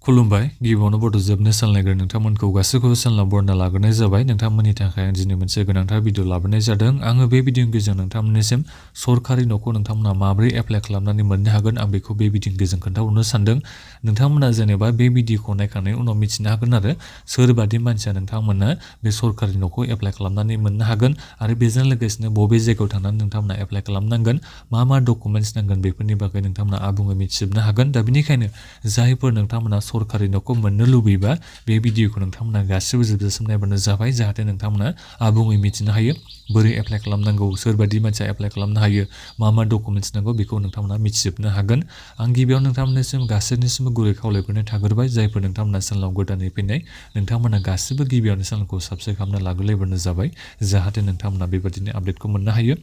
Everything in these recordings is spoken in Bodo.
खुलुमबाय गिबियावनो बड' जोब नेसनेल नायग्रा नोंथांमोनखौ गासैखौबो चेनेलाव बरायना लाग्रोनाय जाबाय। नोंथांमोननि थाखाय आं दिनै मोनसे गोनांथार भिडिअ लाबोनाय जादों। आङो बे भिडिअनि गेजेरजों नोंथांमोननिसिम सरकारि न'खौ नोंथांमोना माबोरै एप्लाइ खालामनानै मोननो हागोन आं बेखौ बे भिडिअनि गेजेरजों खोन्थाहरनो सानदों। नोंथांमोना जेनेबा बे भिडिअखौ नायखांनायनि उनाव मिथिनो हागोन आरो सोरबादि मानसिया नोंथांमोना बे सरकारि न'खौ एप्लाइ खालामनानै मोननो हागोन आरो बेजों लोगोसेनो बबे जायगायाव थांनानै नोंथांमोना एप्लाइ खालामनांगोन मा डकुमेन्ट्स नांगोन बेफोरनि बागै नोंथांमोना आबुङै मिथिजोबनो हागोन। दा बेनिखायनो जायफोर नोंथांमोना सरकारि न'खौ मोननो लुबैबा बे भिडिअखौ नोंथांमोना गासिबो जोबजासिम नायबानो जाबाय, जाहाथे नोंथांमोना आबुङै मिथिनो हायो बोरै एप्लाइ खालामनांगौ, सोरबादि मानसिया एप्लाइ खालामनो हायो, मा डकुमेन्ट्स नांगौ बेखौ नोंथांमोना मिथिजोबनो हागोन। आं गिबियाव नोंथांमोननिसिम गासैनिसिमबो गुरै खावलायहरनाय थाग्रोबाय। जायफोर नोंथांमोना चेनेलाव गोदानै फैनाय नोंथांमोना गासिबो गिबियावनो चेनेलखौ साबस्क्राइब खालामना लाग्रोलायबानो जाबाय, जाहाथे नोंथांमोना बेबादिनो आपडेटखौ मोननो हायो।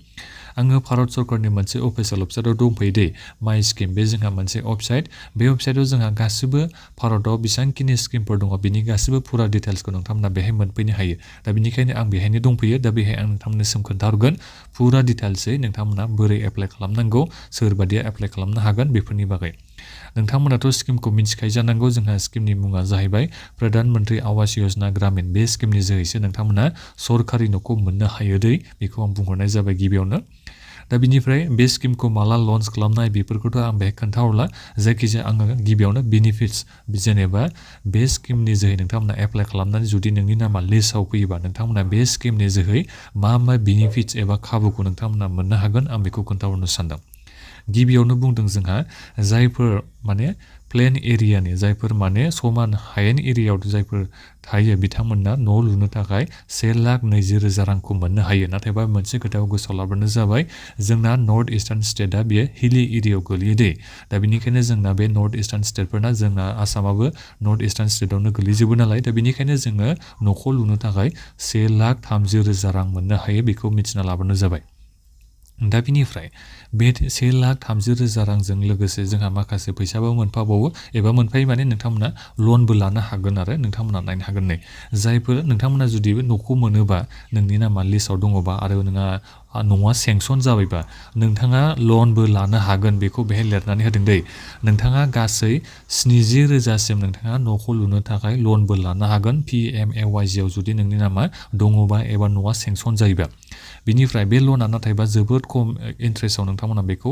आङो भारत सरकारनि मोनसे अफिसियेल वेबसाइटआव दंफैयो दे, माइ स्किम। बे जोंहा मोनसे वेबसाइट, बे वेबसाइटआव जोंहा गासिबो भारताव बेसेबांखिनि स्किमफोर दङ बिनि गासिबो फुरा डिटेल्सखौ नोंथांमोना बेहाय मोनफैनो हायो। दा बेनिखायनो आं बेहायनो दंफैयो। दा बेहाय आं नोंथांमोननिसिम खोन्थाहरगोन फुरा डिटेल्सै नोंथांमोना बोरै एप्लाइ खालामनांगौ, सोरबादिया एप्लाइ खालामनो हागोन बेफोरनि बागै। नोंथांमोनाथ' स्किमखौ मिथिखायो जानांगौ। जोंहा स्किमनि मुङा जाहैबाय प्रधान मन्त्रि आवास योजना ग्रामीण। बे स्किमनि जोहैसो नोंथांमोना सरकारि न'खौ मोननो हायो दै, बेखौ आं बुंहरनाय जाबाय गिबियावनो। दा बिनिफ्राय बे स्किमखौ माला लन्च खालामनाय बेफोरखौथ' आं बेहाय खोन्थाहरला। जायखिजाया आङो गिबियावनो बेनिफिट्स, जेनेबा बे स्किमनि जोहै नोंथांमोना एप्लाइ खालामनानै जुदि नोंनि नामा लिस्टआव फैयोबा नोंथांमोना बे स्किमनि जोहै मा बेनिफिट्स एबा खाबुखौ नोंथांमोना मोननो हागोन आं बेखौ खोन्थाहरनो सानदों। गिबियावनो बुंदों जोंहा जायफोर माने प्लेन एरियानि, जायफोर माने समान हायेन एरियायाव जायफोर थायो बिथांमोना न' लुनो थाखाय 1,20,000 रांखौ मोननो हायो। नाथायबा मोनसे खोथाखौ गोसोआव लाबोनो जाबाय, जोंना नर्थ इस्टार्न स्टेटआ बेयो हिली एरियायाव गोलैयो दे। दा बेनिखायनो जोंना बे नर्थ इस्टार्न स्टेटफोरना, जोंना आसामाबो नर्थ इस्टार्न स्टेटआवनो गोलैजोबो नालाय, दा बेनिखायनो जोङो न'खौ लुनो थाखाय 1,30,000 रां मोननो हायो, बेखौ मिथिना लाबोनो जाबाय। दा बिनिफ्राय बे 1,30,000 रांजों लोगोसे जोंहा माखासे फैसाबो मोनफाबावो, एबा मोनफायो माने नोंथांमोना लनबो लानो हागोन आरो नोंथांमोना नायनो हागोन नै। जायफोर नोंथांमोना जुदि न'खौ मोनोबा, नोंनि नामा लिस्टआव दङबा आरो न'आ सेंसन जाबायबा नोंथाङा लनबो लानो हागोन, बेखौ बेहाय लिरनानै होदों दै। नोंथाङा गासै 70,000सिम नोंथाङा न'खौ लुनो थाखाय लनबो लानो हागोन, PMAYGआव जुदि नोंनि नामा दङबा एबा न'आ सेंसन जायोबा। बिनिफ्राय बे लना नाथायबा जोबोद खम इन्ट्रेस्टआव नोंथांमोना बेखौ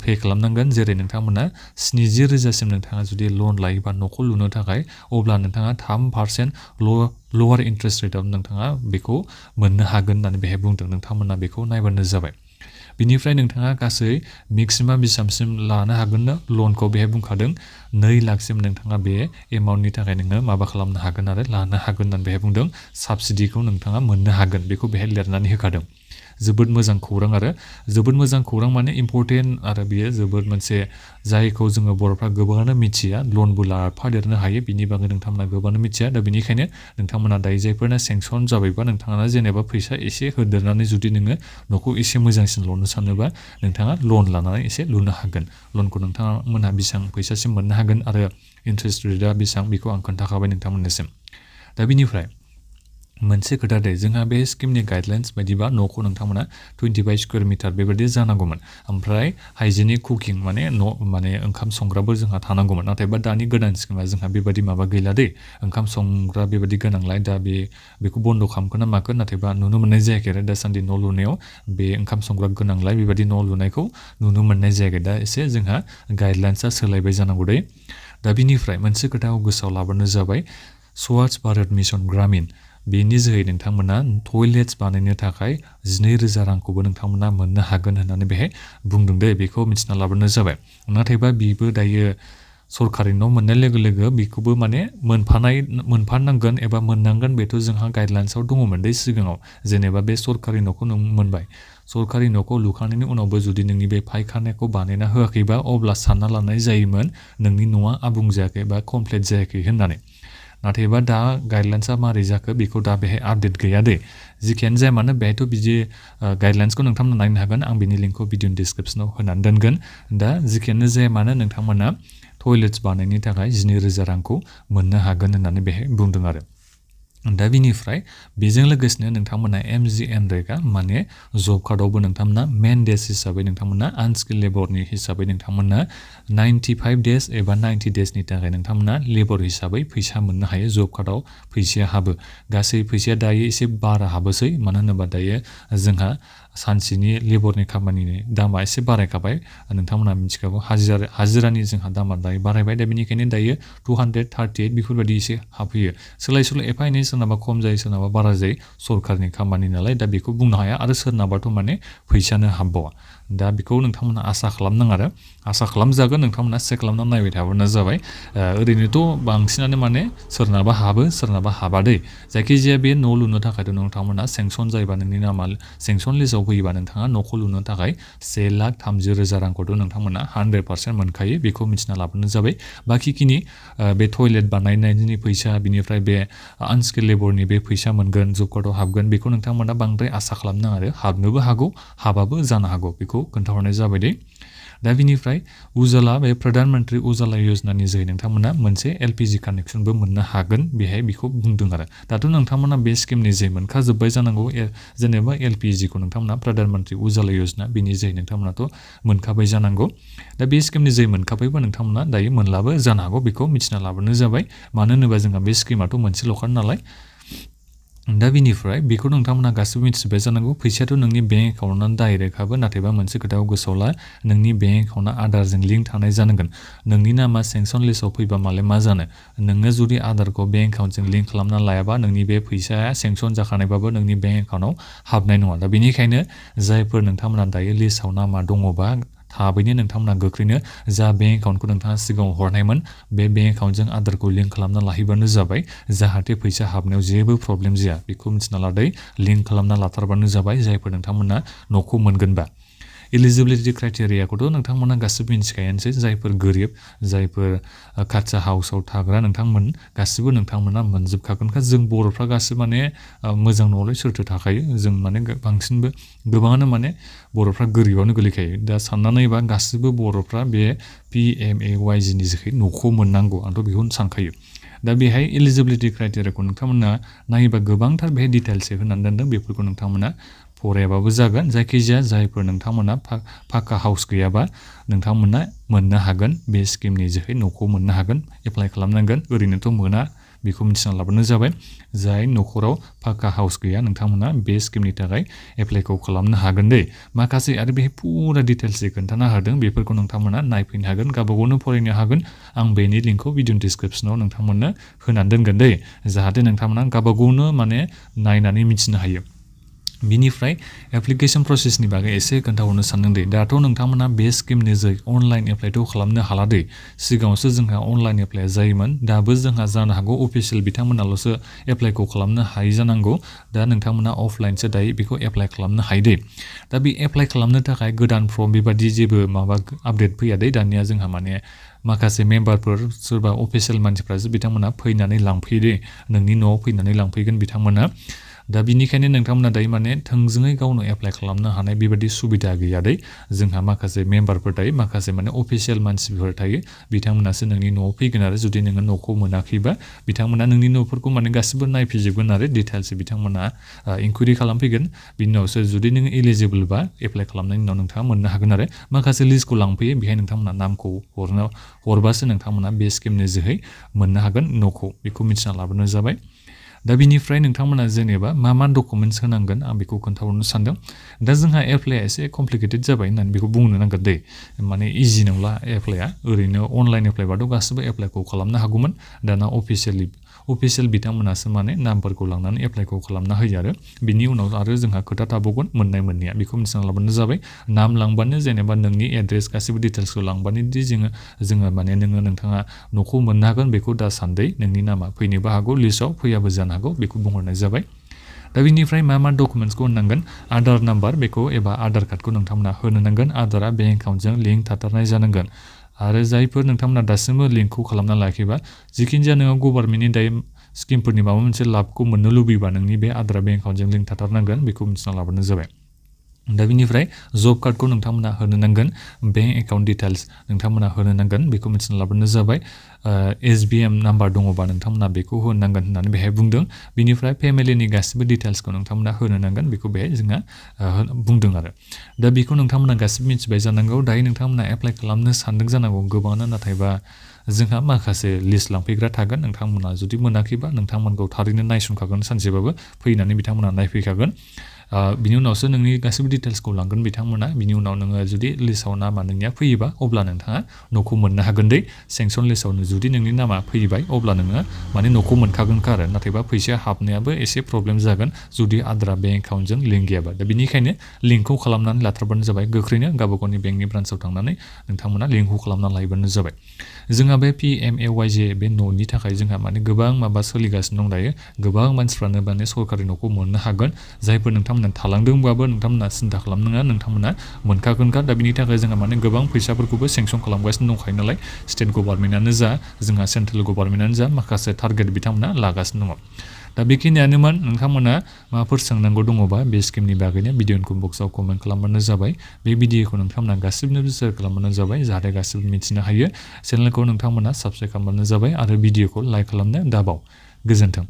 पे खालामनांगोन। जेरै नोंथांमोना 70,000सिम नोंथाङा जुदि लन लायोबा न'खौ लुनो थाखाय, अब्ला नोंथाङा 3% लवार इन्ट्रेस्ट रेटआव नोंथाङा बेखौ मोननो हागोन होननानै बेहाय बुंदों। नोंथांमोना बेखौ नायबानो जाबाय। बिनिफ्राय नोंथाङा गासै मेक्सिमाम बेसेबांसिम लानो हागोन ना लनखौ बेहाय बुंखादों, 2 लाखसिम नोंथाङा बे एमाउन्टनि थाखाय नोङो माबा खालामनो हागोन आरो लानो हागोन होननानै बेहाय बुंदों। साबसिडिखौ नोंथाङा मोननो हागोन, बेखौ बेहाय लिरनानै होखादों। जोबोद मोजां खौरां, आरो जोबोद मोजां खौरां माने इम्परटेन्ट, आरो बेयो जोबोद मोनसे जायखौ जोङो बर'फ्रा गोबाङानो मिथिया, लनबो लाफादेरनो हायो बिनि बागै नोंथांमोना गोबाङानो मिथिया। दा बेनिखायनो नोंथांमोना दायो जायफोरना सेंसन जाबायबा नोंथाङा जेनेबा फैसा एसे होदेरनानै जुदि नोङो न'खौ एसे मोजांसिन लुनो सानोबा नोंथाङा लन लानानै एसे लुनो हागोन। लनखौ नोंथांमोनहा बेसेबां फैसासिम मोननो हागोन आरो इन्ट्रेस्ट रेटआ बेसेबां बेखौ आं खोन्थाखाबाय नोंथांमोननिसिम। दा बेनिफ्राय मोनसे खोथा दे, जोंहा बे स्किमनि गाइडलाइन्स बायदिबा न'खौ नोंथांमोना 25 स्कुवेर मिटार बेबायदि जानांगौमोन। ओमफ्राय हाइजेनिक कुकिं माने ओंखाम संग्राबो जोंहा थानांगौमोन। नाथायबा दानि गोदान स्किमा जोंहा बेबायदि माबा गैला दै, ओंखाम संग्रा बेबायदि गोनांलाय। दा बेखौ बन्द' खालामखो ना माखो, नाथायबा नुनो मोननाय जायाखै आरो दासान्दि न' लुनायाव बे ओंखाम संग्रा गोनांलाय बेबायदि न' लुनायखौ नुनो मोननाय जायाखै। दा एसे जोंहा गाइडलाइन्सआ सोलायबाय जानांगौ दै। दा बिनिफ्राय मोनसे खोथाखौ गोसोआव लाबोनो जाबाय, स्वच्छ भारत मिशन ग्रामीण। बेनि जोहै नोंथांमोना टयलेट्स बानायनो थाखाय 12,000 रांखौबो नोंथांमोना मोननो हागोन होननानै बेहाय बुंदों दे, बेखौ मिथिना लाबोनो जाबाय। नाथायबा बेबो दायो सरकारि न' मोननाय लोगो लोगो बेखौबो माने मोनफानांगोन एबा मोननांगोन, बेथ' जोंहा गाइडलाइन्सआव दङमोन दे सिगाङाव। जेनेबा बे सरकारि न'खौ नों मोनबाय, सरकारि न'खौ लुखांनायनि उनावबो जुदि नोंनि बे फायखानाखौ बानायना होआखैबा अब्ला सानना लानाय जायोमोन नोंनि न'आ आबुं जायाखै बा कमप्लिट जायाखै होननानै। नाथायबा दा गाइडलाइन्सआ मारै जाखो बेखौ दा बेहाय आपडेट गैया दे। जिखियानो जाया मानो बेहायथ' बिदि गाइडलाइन्सखौ नोंथांमोना नायनो हागोन, आं बिनि लिंकखौ भिडिअनि डिसक्रिपसनाव होनानै दोनगोन। दा जिखियानो जाया मानो दा बिनिफ्राय बेजों लोगोसेनो नोंथांमोना MGNREGA माने जब कार्डआवबो नोंथांमोना मेन डेज हिसाबै नोंथांमोना आनस्किल लेबरनि हिसाबै नोंथांमोना 95 डेज एबा 90 डेजनि थाखाय नोंथांमोना लेबर हिसाबै फैसा मोननो हायो जब कार्डआव फैसाया हाबो गासै फैसाया दायो एसे बारा हाबोसै मानो होनोबा दायो जोंहा सानसेनि लेबरनि खामानिनि दामा एसे बारायखाबाय नोंथांमोना मिथिखागौ हाजिरानि जोंहा दामा दायो बारायबाय दा बेनिखायनो दायो 238 बेफोरबायदि एसे हाबफैयो सोलाय सोल' एफा एनै सोरनाबा खम जायो सोरनाबा बारा जायो सरकारनि खामानि नालाय दा बेखौ बुंनो हाया आरो सोरनाबाथ' माने फैसानो हाबबावा दा बेखौ नोंथांमोना आसा खालामनाङा आरो आसा खालामजागोन नोंथांमोना चेक खालामनानै नायबाय थाबानो जाबाय ओरैनोथ' बांसिनानो माने सोरनाबा हाबो सोरनाबा हाबादै जायखिजाया बे न' लुनो थाखायथ' नोंथांमोना सेंसन जायोबा नोंनि नामा सेंसन लिस्टआव फैयोबा नोंथाङा न'खौ लुनो थाखाय 1,30,000 रांखौथ' नोंथांमोना 100% मोनखायो बेखौ मिथिना लाबानो जाबाय बाखिखिनि बे टयलेट बानायनायनि फैसा बिनिफ्राय बे आनस्किल लेबरनि बे फैसा मोनगोन जब कार्डआव हाबगोन बेखौ नोंथांमोना बांद्राय आसा खालामनाङा आरो हाबनोबो हागौ हाबाबो जानो हागौ बेखौ खोन्थाहरनाय जाबाय दे दा बिनिफ्राय उजाला बे प्रधान मन्त्रि उजाला योजनानि जोहै नोंथांमोना मोनसे LPG कानेक्सनबो मोननो हागोन बेहाय बेखौ बुंदों आरो दाथ' नोंथांमोना बे स्किमनि जोहै मोनखाजोब्बाय जानांगौ जेनेबा LPGखौ नोंथांमोना प्रधान मन्त्रि उजाला योजना बिनि जोहै नोंथांमोनाथ' मोनखाबाय जानांगौ दा बे स्किमनि जोहै मोनखाबायबा नोंथांमोना दायो मोनलाबो जानो हागौ बेखौ मिथिना लाबानो जाबाय मानो होनोबा जोंहा बे स्किमाथ' मोनसेल'खा नालाय दा बिनिफ्राय बेखौ नोंथांमोना गासिबो मिथिजोब्बाय जानांगौ फैसायाथ' नोंनि बेंक एकाउन्टआवनो डाइरेक्ट हाबो नाथायबा मोनसे खोथाखौ गोसोआव ला नोंनि बेंक एकाउन्टआ आधारजों लिंक थानाय जानांगोन नोंनि नामा सेंसन लिस्टआव फैबा मालाय मा जानो नोङो जुदि आधारखौ बेंक एकाउन्टजों लिंक खालामना लायाबा नोंनि बे फैसाया सेंसन जाखानायबाबो नोंनि बेंक एकाउन्टआव हाबनाय नङा दा बेनिखायनो जायफोर नोंथांमोना दायो लिस्टआव नामा दङबा थाबैनो नोंथांमोना गोख्रैनो जा बेंक एकाउन्टखौ नोंथाङा सिगाङाव हरनायमोन बे बेंक एकाउन्टजों आधारखौ लिंक खालामना लाहैबानो जाबाय जाहाथे फैसा हाबनायाव जेबो प्रब्लेम जाया बेखौ मिथिना लादै लिंक खालामना लाथारबानो जाबाय जायफोर नोंथांमोना न'खौ मोनगोनबा इलिजिबिलिटि क्राइटेरियाखौथ' नोंथांमोना गासिबो मिथिखायानोसै जायफोर गोरिब जायफोर काच्चा हाउसाव थाग्रा नोंथांमोन गासिबो नोंथांमोना मोनजोबखागोनखा जों बर'फ्रा गासिबो माने मोजां न'आवलाय सोरथो थाखायो जों माने बांसिनबो गोबाङानो माने बर'फ्रा गोरिबावनो गोलैखायो दा साननानै नायबा गासिबो बर'फ्रा बे PMAYGनि जोहै न'खौ मोननांगौ आंथ' बेखौनो सानखायो दा बेहाय इलिजिबिलिटि क्राइटेरियाखौ नोंथांमोना नायोबा गोबांथार बेहाय डिटेल्सै होनानै दोनदों बेफोरखौ नोंथांमोना फरायाबाबो जागोन जायखिजाया जायफोर नोंथांमोना फाक्का हाउस गैयाबा नोंथांमोना मोननो हागोन बे स्किमनि जोहै न'खौ मोननो हागोन एप्लाइ खालामनांगोन ओरैनोथ' मोना बेखौ मिथिना लाबानो जाबाय जाय न'खराव फाक्का हाउस गैया नोंथांमोना बे स्किमनि थाखाय एप्लाइखौ खालामनो हागोन दे माखासे आरो बेहाय फुरा डिटेल्सै खोन्थाना होदों बेफोरखौ नोंथांमोना नायफैनो हागोन गावबागावनो फरायनो हागोन आं बेनि लिंकखौ भिडिअ डिसक्रिपसनाव नोंथांमोननो होनानै दोनगोन दे जाहाथे नोंथांमोना गावबागावनो माने नायनानै मिथिनो हायो बिनिफ्राय एप्लिकेशन प्रसेसनि बागै एसे खोन्थाहरनो सानदों दे दाथ' नोंथांमोना बे स्किमनि जोहै अनलाइन एप्लाइथ' खालामनो हाला दे सिगाङावसो जोंहा अनलाइन एप्लाइआ जायोमोन दाबो जोंहा जानो हागौ अफिसियेल बिथांमोनाल'सो एप्लाइखौ खालामनो हायो जानांगौ दा नोंथांमोना अफलाइनसो दायो बेखौ एप्लाइ खालामनो हायो दे दा बे एप्लाइ खालामनो थाखाय गोदान फर्म बेबादि जेबो माबा आपडेट फैया दे दानिया जोंहा माने माखासे मेम्बारफोर सोरबा अफिसियेल मानसिफ्रासो बिथांमोना फैनानै लांफैयो दे नोंनि न'आव फैनानै लांफैगोन बिथांमोना दा बिनिखायनो नोंथांमोना दायो माने थोंजोङै गावनो एप्लाइ खालामनो हानाय बेबादि सुबिदा गैया दे जोंहा माखासे मेम्बारफोर थायो माखासे माने अफिसियेल मानसिफोर थायो बिथांमोनासो नोंनि न'आव फैगोन आरो जुदि नोङो न'खौ मोनाखैबा बिथांमोना नोंनि न'फोरखौ माने गासिबो नायफैजोबगोन आरो डिटेल्सै बिथांमोना इनकुवेरि खालामफैगोन बिनि उनावसो जुदि नोङो एलिजिबोलबा एप्लाइ खालामनायनि उनाव नोंथाङा मोननो हागोन आरो माखासे लिस्टखौ लांफैयो बेहाय नोंथांमोना नामखौ हरबासो नोंथांमोना बे स्किमनि जोहै मोननो हागोन न'खौ बेखौ मिथिना लाबोनो जाबाय दा बिनिफ्राय नोंथांमोना जेनेबा मा डकुमेन्ट्स होनांगोन आं बेखौ खोन्थाहरनो सानदों दा जोंहा एप्लाइआ एसे कमप्लिकेटेड जाबाय होननानै बेखौ बुंनो नांगोन दे माने इजि नंला एप्लाइआ ओरैनो अनलाइन एप्लाइबाथ' गासिबो एप्लाइखौ खालामनो हागौमोन दाना अफिसियेल बिथांमोनासो माने नामफोरखौ लांनानै एप्लाइखौ खालामना होयो आरो बिनि उनाव आरो जोंहा खोथा थाबावगोन मोननाय मोननाया बेखौ मिथिना लाबानो जाबाय नाम लांबानो जेनेबा नोंनि एड्रेस गासिबो डिटेल्सखौ लांबानो दि जोङो माने नोंथाङा न'खौ मोननो हागोन बेखौ दा सान्दै नोंनि नामा फैनोबो हागौ लिस्टआव फैयाबो जानो हागौ बेखौ बुंहरनाय जाबाय दा बिनिफ्राय मा डकुमेन्ट्सखौ होनांगोन आधार नाम्बार बेखौ एबा आधार कार्डखौ नोंथांमोना होनो नांगोन आधारा बेंक एकाउन्टजों लिंक थाथारनाय जानांगोन आरो जायफोर नोंथांमोना दासिमबो लिंकखौ खालामना लायाखैबा जिखिनि जाया नोङो गभर्नमेन्टनि दायो स्किमफोरनि माबा मोनसे लाभखौ मोननो लुबैबा नोंनि बे आधारा बेंक एकाउन्टजों लिंक थाथारनांगोन बेखौ मिथिना लाबानो जाबाय दा बिनिफ्राय जब कार्डखौ नोंथांमोना होनो नांगोन बेंक एकाउन्ट डिटेल्स नोंथांमोना होनो नांगोन बेखौ मिथिना लाब्लानो जाबाय SBM नाम्बार दङबा नोंथांमोना बेखौ होनो नांगोन होननानै बेहाय बुंदों बिनिफ्राय फेमिलिनि गासिबो डिटेल्सखौ नोंथांमोना होनो नांगोन बेखौ बेहाय जोंहा बुंदों आरो दा बेखौ नोंथांमोना गासिबो मिथिबाय जानांगौ दायो नोंथांमोना एप्लाइ खालामनो सानदों जानांगौ गोबाङानो नाथायबा जोंहा माखासे लिस्ट लांफैग्रा थागोन नोंथांमोना जुदि मोनाखैबा नोंथांमोनखौ थारैनो नायसनखागोन सानसेबाबो फैनानै बिथांमोना नायफैखागोन बिनि उनावसो नोंनि गासिबो डिटेल्सखौ लांगोन बिथांमोना बिनि उनाव नोङो जुदि लिस्टआव नामा नोंनिया फैयोबा अब्ला नोंथाङा न'खौ मोननो हागोन दै सेंसन लिस्टआव जुदि नोंनि नामा फैबाय अब्ला नोङो माने न'खौ मोनखागोनखा आरो नाथायबा फैसाया हाबनायाबो एसे प्रब्लेम जागोन जुदि आद्रा बेंक एकाउन्टजों लिंक गैयाबा दा बिनिखायनो लिंकखौ खालामनानै लाथारबानो जाबाय गोख्रैनो गावबा गावनि बेंकनि ब्रान्सआव थांनानै नोंथांमोना लिंकखौ खालामनानै लायोबानो जाबाय जोंहा बे PMAYJ बे न'नि थाखाय जोंहा माने गोबां माबा सोलिगासिनो दं दायो गोबां मानसिफ्रानो माने सरकारि न'खौ मोननो हागोन जायफोर नोंथांमोना थालांदोंबाबो नोंथांमोना सिन्था खालामनाङा नोंथांमोना मोनखागोनखा दा बिनि थाखाय जोंहा माने गोबां फैसाफोरखौबो सेंसन खालामगासिनो दंखायो नालाय स्टेट गभर्नमेन्टआनो जा जोंहा सेन्ट्रेल गभर्नमेन्टआनो जा माखासे टारगेट बिथांमोना लागासिनो दङ दा बेखिनियानोमोन नोंथांमोना माबाफोर सोंनांगौ दङबा बे स्किमनि बागैनो भिडिअ बक्सआव कमेन्ट खालामबानो जाबाय बे भिडिअखौ नोंथांमोना गासिबनोबो शेयार खालामबानो जाबाय जाहाथे गासिबो मिथिनो हायो चेनेलखौ नोंथांमोना साबस्क्राइब खालामबानो जाबाय आरो भिडिअखौ लाइक खालामनो दाबाव गोजोन्थों